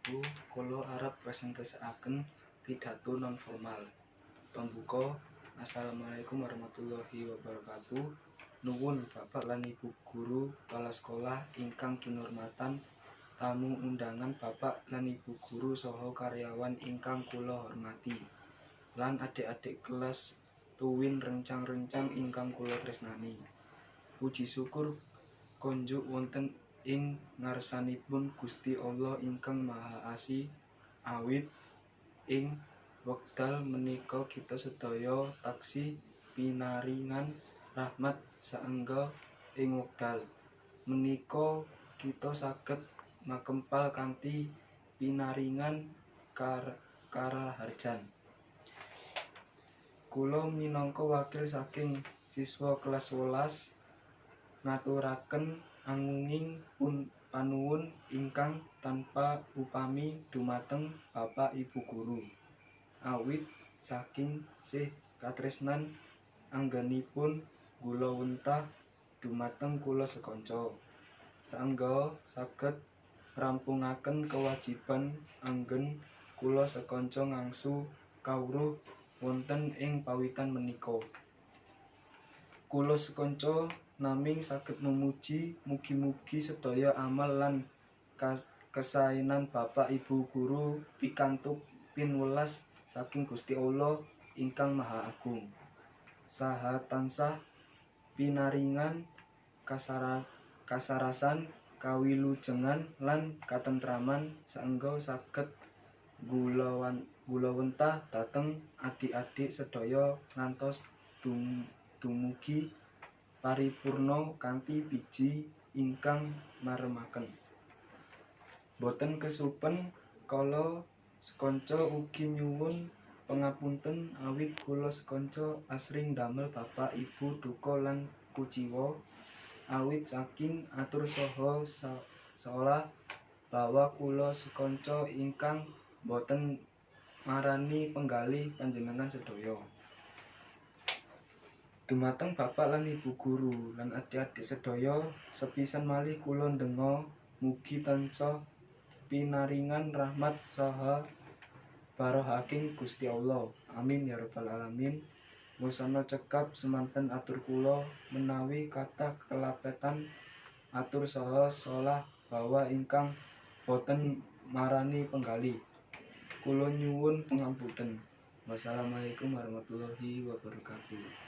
Wabarakatuh. Kula arep presentasekaken pidato non formal. Pembuka. Assalamualaikum warahmatullahi wabarakatuh. Nuwun Bapak lan Ibu guru kepala sekolah ingkang kinurmatan, tamu undangan, Bapak lan Ibu guru saha karyawan ingkang kula hormati, lan adik-adik kelas tuwin rencang-rencang ingkang kula tresnani. Puji syukur konjuk wonten ing ngarsanipun Gusti Allah ingkang Maha Asih, awit ing wekdal menika kita sedaya taksih pinaringan rahmat saengga ing wekdal menika kita saged makempal kanthi pinaringan karaharjan. Kula minangka wakil saking siswa kelas 11 ngaturaken agunging panuwun ingkang tanpa upami dumateng Bapak Ibu guru, awit saking sih katresnan anggenipun gulawentah dumateng kula sekanca saengga saged ngrampungaken kewajiban anggen kula sekanca ngangsu kawruh wonten ing pawitan menika. Kula sekanca naming saged memuji, mugi-mugi sedaya amal lan kesaenan Bapak Ibu guru pikantuk pinwelas saking Gusti Allah ingkang Maha Agung saha tansah pinaringan kasarasan, kawilujengan lan katentraman saengga saged gulawentah dhateng adik-adik sedaya ngantos dumugi paripurna kanthi biji ingkang maremaken. Boten kesupen, kula sekanca ugi nyuwun pangapunten awit kula sekanca asring ndamel Bapak Ibu duka lan kuciwa awit saking atur saha salah bawa kula sekanca ingkang boten marani penggalih panjenengan sedaya. Dumateng Bapak lan Ibu guru lan adik-adik sedaya, sepisan malih kula ndenga mugi tansah pinaringan rahmat saha barokahaking Gusti Allah. Amin ya rabbal alamin. Wasana cekap semanten atur kula, menawi kathah kalepaten atur saha salah bawa ingkang boten marani penggalih, kula nyuwun pangapunten. Wassalamualaikum warahmatullahi wabarakatuh.